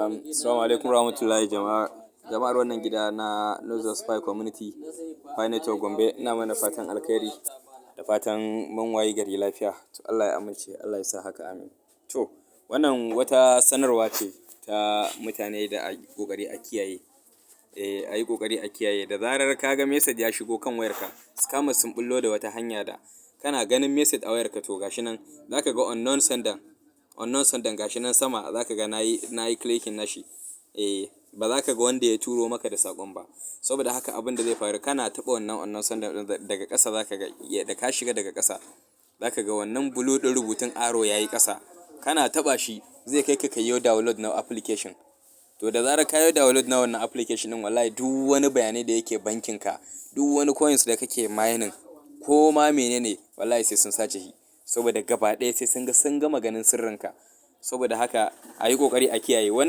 Assalamu alaikum warahmatullahi jama'a. Jama'ar wannan gida na Northern Spy Community, Pi Network Gombe, ina mana fatan alkhairi da fatan mun wayi gari lafiya. To, Allah ya amince, Allah ya sa haka, amin. To, wannan wata sanarwa ce ta mutane da a yi ƙoƙari a kiyaye. Eh, a yi ƙoƙari a kiyaye. Da zarar ka ga message ya shigo kan wayarka, scammers sun ɓullo da wata hanya da kana ganin message a wayarka, to gashi nan za ka ga unknown sender. Unknown sender gashi nan sama, za ka ga nayi clicking nashi. Eh, ba za ka ga wanda ya turo maka da saƙon ba. Saboda haka, abin da zai faru, kana taɓa wannan unknown sender ɗin, daga ƙasa za ka ga, da ka shiga daga ƙasa, za ka ga wannan blue ɗin rubutun arrow yayi ƙasa. Kana taɓa shi, zai kai ka ka yo download na application. To, da zarar ka yi download na wannan application ɗin, wallahi duk wani bayanai da yake bankin ka, duk wani coins da kake mining ko ma mene ne, wallahi sai sun sace shi. Saboda gaba ɗaya sai sun ga sun gama ganin sirrinka. Saboda haka, a yi ƙoƙari a kiyaye wannan.